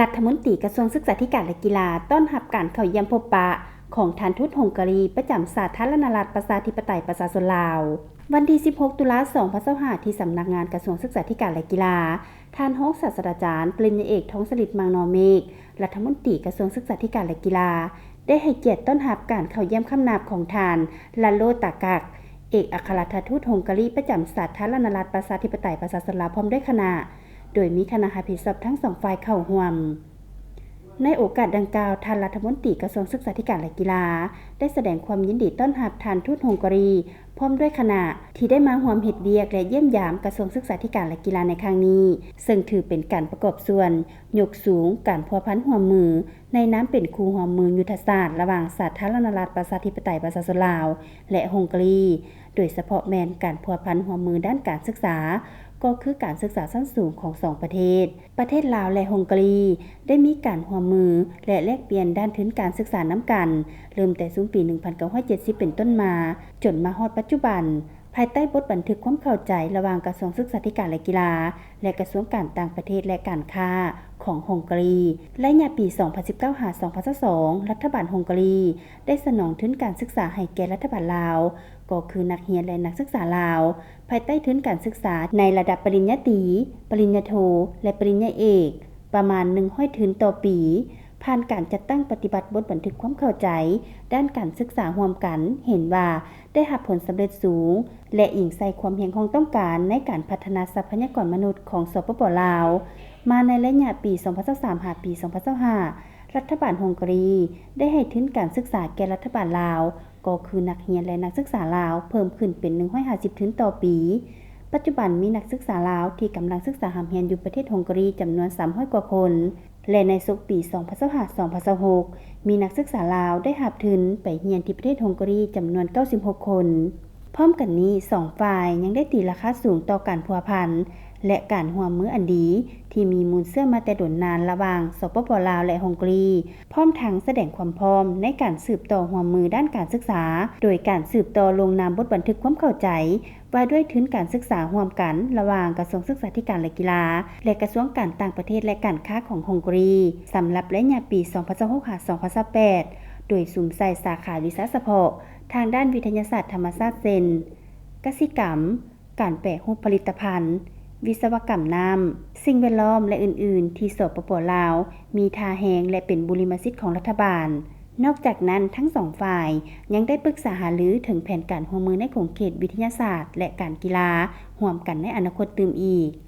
ລັດຖະມົນຕີກະຊວງສຶກສາທິການ ແລະ ກິລາ ຕ້ອນຮັບການເຂົ້າຢ້ຽມພົບປະຂອງທ່ານທູດຮົງກາຣີປະຈຳສາທາລະນະລັດປະຊາທິປະໄຕປະຊາຊົນລາວ. ວັນທີສິບຫົກ ຕຸລາ ສອງພັນຊາວຫ້າ ທີ່ສຳນັກງານກະຊວງສຶກສາທິການ ແລະ ກິລາ, ທ່ານຮອງສາດສະດາຈານ ປະລິນຍາເອກ ທອງສະລິດ ມັງນໍເມກ, ລັດຖະມົນຕີກະຊວງສຶກສາທິການ ແລະ ກິລາ ໄດ້ໃຫ້ກຽດຕ້ອນຮັບການເຂົ້າຢ້ຽມຄຳນັບຂອງທ່ານ ລາໂລ ຕາກັກ ເອກອັກຄະລັດຖະທູດຮົງກາຣີປະຈຳສາທາລະນະລັດປະຊາທິປະໄຕປະຊາຊົນລາວ ພ້ອມດ້ວຍຄະນະ, ໂດຍມີຄະນະຮັບຜິດຊອບທັງສອງຝ່າຍເຂົ້າຮ່ວມ. ໃນໂອກາດດັ່ງກ່າວ, ທ່ານລັດຖະມົນຕີກະຊວງສຶກສາທິການ ແລະ ກິລາ ໄດ້ສະແດງຄວາມຍິນດີຕ້ອນຮັບທ່ານທູດຮົງກາຣີ ພ້ອມດ້ວຍຄະນະ ທີ່ໄດ້ມາຮ່ວມເຮັດວຽກ ແລະ ຢ້ຽມຢາມກະຊວງສຶກສາທິການ ແລະ ກິລາໃນຄັ້ງນີ້, ເຊິ່ງຖືເປັນການປະກອບສ່ວນຍົກສູງການພົວພັນຮ່ວມມື ໃນນາມເປັນຄູ່ຮ່ວມມືຍຸດທະສາດລະຫວ່າງສາທາລະນະລັດປະຊາທິປະໄຕປະຊາຊົນລາວ ແລະ ຮົງກາຣີ, ໂດຍສະເພາະແມ່ນການພົວພັນຮ່ວມມືດ້ານການສຶກສາ, ກໍຄືການສຶກສາຊັ້ນສູງຂອງສອງປະເທດ. ປະເທດລາວ ແລະ ຮົງກາຣີ ໄດ້ມີການຮ່ວມມື ແລະ ແລກປ່ຽນດ້ານທຶນການສຶກສານຳກັນ, ເລີ່ມແຕ່ຊຸມປີໜຶ່ງພັນເກົ້າຮ້ອຍເຈັດສິບເປັນຕົ້ນມາ, ຈົນມາຮອດປັດຈຸບັນ, ພາຍໃຕ້ບົດບັນທຶກຄວາມເຂົ້າໃຈລະຫວ່າງກະຊວງສຶກສາທິການ ແລະ ກິລາ ແລະ ກະຊວງການຕ່າງປະເທດ ແລະ ການຄ້າຂອງຮົງກາຣີ. ໄລຍະປີສອງພັນສິບເກົ້າ ຫາ ສອງພັນຊາວສອງ ລັດຖະບານຮົງກາຣີໄດ້ສະໜອງທຶນການສຶກສາໃຫ້ແກ່ລັດຖະບານລາວ, ກໍຄືນັກຮຽນ ແລະ ນັກສຶກສາລາວ, ພາຍໃຕ້ທຶນການສຶກສາໃນລະດັບປະລິນຍາຕີ, ປະລິນຍາໂທ ແລະ ປະລິນຍາເອກ ປະມານໜຶ່ງຮ້ອຍທຶນຕໍ່ປີ. ຜ່ານການຈັດຕັ້ງປະຕິບັດບົດບັນທຶກຄວາມເຂົ້າໃຈດ້ານການສຶກສາຮ່ວມກັນ, ເຫັນວ່າໄດ້ຮັບຜົນສຳເລັດສູງ ແລະ ອີງໃສ່ຄວາມຮຽກຮ້ອງຕ້ອງການໃນການພັດທະນາຊັບພະຍາກອນມະນຸດຂອງ ສປປ ລາວ, ມາໃນໄລຍະປີສອງພັນຊາວສາມ ຫາ ປີສອງພັນຊາວຫ້າ ລັດຖະບານຮົງກາຣີໄດ້ໃຫ້ທຶນການສຶກສາແກ່ລັດຖະບານລາວ, ກໍຄືນັກຮຽນ ແລະ ນັກສຶກສາລາວ ເພີ່ມຂຶ້ນເປັນໜຶ່ງຮ້ອຍຫ້າສິບທຶນຕໍ່ປີ. ປັດຈຸບັນມີນັກສຶກສາລາວທີ່ກຳລັງສຶກສາຮ່ຳຮຽນຢູ່ປະເທດຮົງກາຣີຈຳນວນສາມຮ້ອຍກວ່າຄົນ. ແລະ ໃນສົກປີສອງພັນຊາວຫ້າ ສອງພັນຊາວຫົກ ມີນັກສຶກສາລາວໄດ້ຮັບທຶນໄປຮຽນທີ່ປະເທດຮົງກາຣີຈຳນວນເກົ້າສິບຫົກຄົນ. ພ້ອມກັນນີ້, ສອງຝ່າຍຍັງໄດ້ຕີລາຄາສູງຕໍ່ການພົວພັນ ແລະ ການຮ່ວມມືອັນດີທີ່ມີມູນເຊື້ອມາແຕ່ດົນນານລະຫວ່າງ ສປປ ລາວ ແລະ ຮົງກາຣີ, ພ້ອມທັງສະແດງຄວາມພ້ອມໃນການສືບຕໍ່ຮ່ວມມືດ້ານການສຶກສາ, ໂດຍການສືບຕໍ່ລົງນາມບົດບັນທຶກຄວາມເຂົ້າໃຈ ວ່າດ້ວຍທຶນການສຶກສາຮ່ວມກັນລະຫວ່າງກະຊວງສຶກສາທິການ ແລະ ກິລາ ແລະ ກະຊວງການຕ່າງປະເທດ ແລະ ການຄ້າຂອງຮົງກາຣີ ສຳລັບໄລຍະປີສອງພັນຊາວຫົກ ຫາ ສອງພັນຊາວແປດ ໂດຍສຸມໃສ່ສາຂາວິຊາສະເພາະທາງດ້ານວິທະຍາສາດທຳມະຊາດ ເຊັ່ນ ກະສິກຳ, ການແປຮູບຜະລິດຕະພັນ, ວິສະວະກຳນ້ຳ, ສິ່ງແວດລ້ອມ ແລະ ອື່ນໆ ທີ່ ສປປ ລາວ ມີທ່າແຮງ ແລະ ເປັນບຸລິມະສິດຂອງລັດຖະບານ. ນອກຈາກນັ້ນ, ທັງສອງຝ່າຍຍັງໄດ້ປຶກສາຫາລືເຖິງແຜນການຮ່ວມມືໃນຂົງເຂດວິທະຍາສາດ ແລະ ການກິລາຮ່ວມກັນໃນອະນາຄົດຕື່ມອີກ.